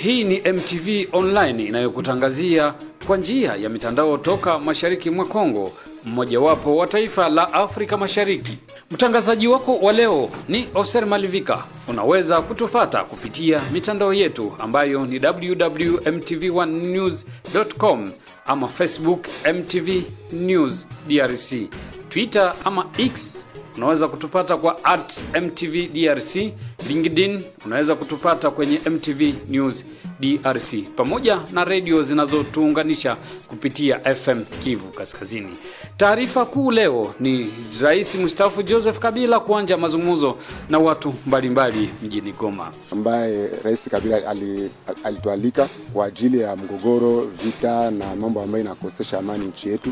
Hii ni MTV Online inayokutangazia kwa njia ya mitandao toka mashariki mwa Kongo, mmojawapo wa taifa la Afrika Mashariki. Mtangazaji wako wa leo ni Oser Malivika. Unaweza kutufata kupitia mitandao yetu ambayo ni www.mtv1news.com ama Facebook MTV News DRC, Twitter ama X unaweza kutupata kwa @MTVDRC, LinkedIn unaweza kutupata kwenye MTV News DRC, pamoja na redio zinazotuunganisha kupitia FM Kivu Kaskazini. Taarifa kuu leo ni Rais mstaafu Joseph Kabila kuanja mazungumzo na watu mbalimbali mjini Goma, ambaye Rais Kabila alitualika kwa ajili ya mgogoro, vita na mambo ambayo inakosesha amani nchi yetu.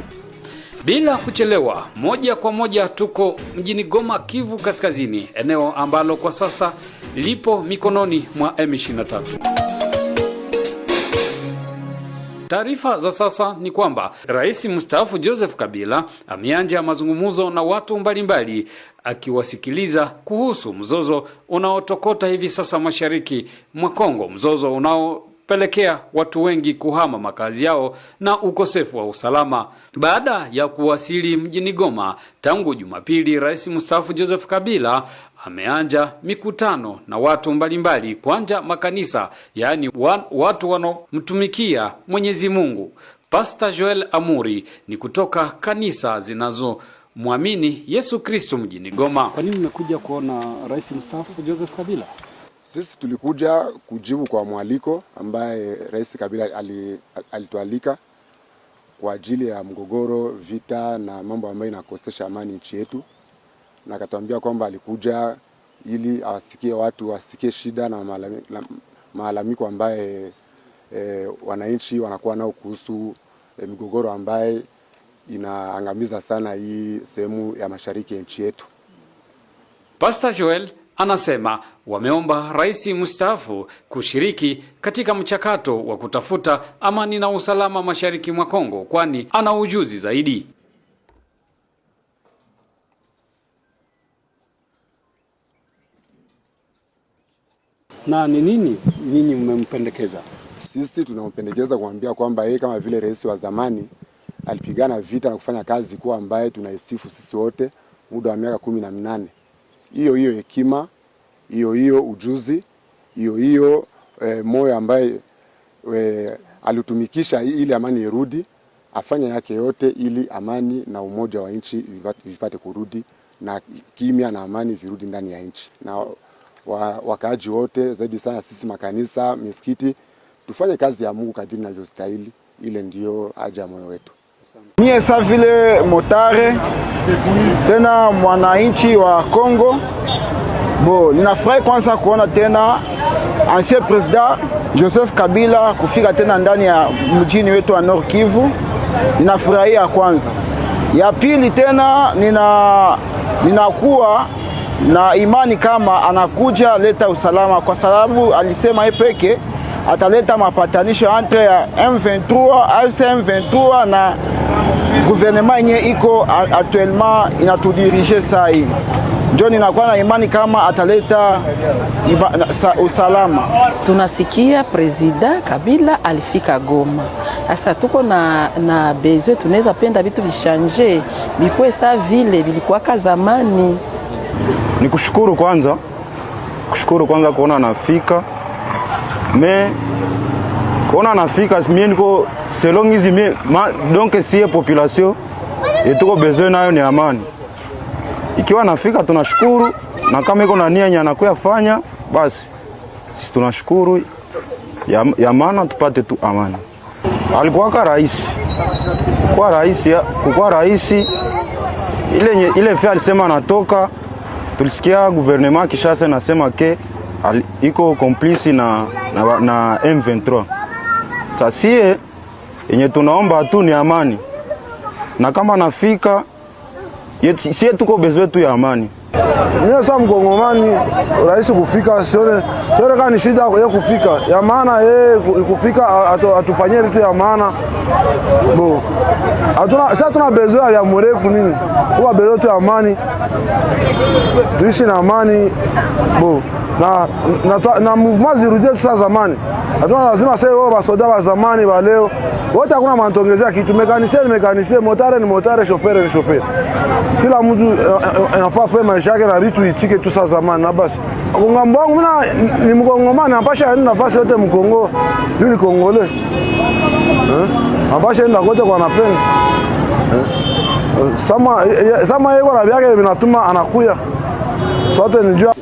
Bila kuchelewa, moja kwa moja tuko mjini Goma, Kivu Kaskazini, eneo ambalo kwa sasa lipo mikononi mwa M23. Taarifa za sasa ni kwamba Rais mstaafu Joseph Kabila ameanza mazungumzo na watu mbalimbali akiwasikiliza kuhusu mzozo unaotokota hivi sasa mashariki mwa Kongo, mzozo unaopelekea watu wengi kuhama makazi yao na ukosefu wa usalama. Baada ya kuwasili mjini Goma tangu Jumapili, Rais mstaafu Joseph Kabila ameanja mikutano na watu mbalimbali, kwanja makanisa, yaani watu wanaomtumikia Mwenyezi Mungu. Pastor Joel Amuri ni kutoka kanisa zinazomwamini Yesu Kristo mjini Goma. Kwa nini mmekuja kuona Rais mstaafu Joseph Kabila? Sisi tulikuja kujibu kwa mwaliko ambaye Rais Kabila alitualika kwa ajili ya mgogoro, vita na mambo ambayo inakosesha amani nchi yetu, na akatuambia kwamba alikuja ili awasikie watu, wasikie shida na malalamiko ambaye wananchi wanakuwa nao kuhusu migogoro ambaye inaangamiza sana hii sehemu ya mashariki ya nchi yetu. Pastor Joel anasema wameomba rais mstaafu kushiriki katika mchakato wa kutafuta amani na usalama mashariki mwa Kongo, kwani ana ujuzi zaidi. Na ni nini nyinyi mmempendekeza? Sisi tunampendekeza kumwambia kwamba yeye kama vile rais wa zamani alipigana vita na kufanya kazi kuwa ambaye tunaisifu sisi wote muda wa miaka 18. Hiyo hiyo hekima, hiyo hiyo ujuzi, hiyo hiyo moyo ambaye alitumikisha ili amani irudi, afanye yake yote ili amani na umoja wa nchi vipate kurudi na kimya na amani virudi ndani ya nchi. Na wakaaji wote zaidi sana sisi makanisa, misikiti, tufanye kazi ya Mungu kadiri inavyostahili. Ile ndiyo haja ya moyo wetu. Mie sa vile motard tena mwananchi wa Kongo, bo ninafurahi kwanza kuona tena ancien président Joseph Kabila kufika tena ndani ya mjini wetu wa Nord Kivu. Ninafurahia kwanza. Ya pili tena ninakuwa na imani kama anakuja leta usalama, kwa sababu alisema yeye peke ataleta mapatanisho entre ya M23, AFC M23 na gouvernement yenye iko actuellement inatudirige saa hii. Njo ninakuwa na imani kama ataleta usalama. Tunasikia Président Kabila alifika Goma. Sasa tuko na besoin, tunaweza penda vitu vichange bikuwe sa vile vilikuwaka zamani. Ni kushukuru kwanza, kushukuru kwanza kuona anafika, mais kuona anafika mie niko selon hizi mie ma, donc sie population yetuko besoin nayo ni amani. Ikiwa anafika tunashukuru, na kama iko na nia yenye anakuya fanya basi sisi tunashukuru ya maana tupate tu amani. Alikuwaka rais, kwa rais, kwa rais ile fe alisema anatoka, tulisikia gouvernement Kinshasa nasema que iko complice na M23. Sasie yenye tunaomba tu ni amani, na kama nafika sie tuko besoin tu ya amani. Mimi sasa mkongomani rais kufika sione sione kama ni shida ya kufika ya maana yeye kufika atufanyie vitu ya maana bo. Hatuna sasa tuna besoin ya mrefu nini, kwa besoin tu ya amani, tuishi na amani bo. Na mouvement zirudie tu sa zamani. Hatuna lazima sasa wao basoda wa zamani wa leo wote, hakuna mantongezea kitu. Mécanicien ni mécanicien, motard ni motard, chauffeur ni chauffeur. Kila mtu anafaa afanye maisha yake na vitu itike tu sa zamani na basi. Ngambo wangu mimi ni Mkongomani, napasha nafasi yote Mkongo, juu ni Congolais. Eh? Napasha enda kote kwa napenda. Eh? Sama yeye kwa vyake vinatuma anakuya. Sote ni jua.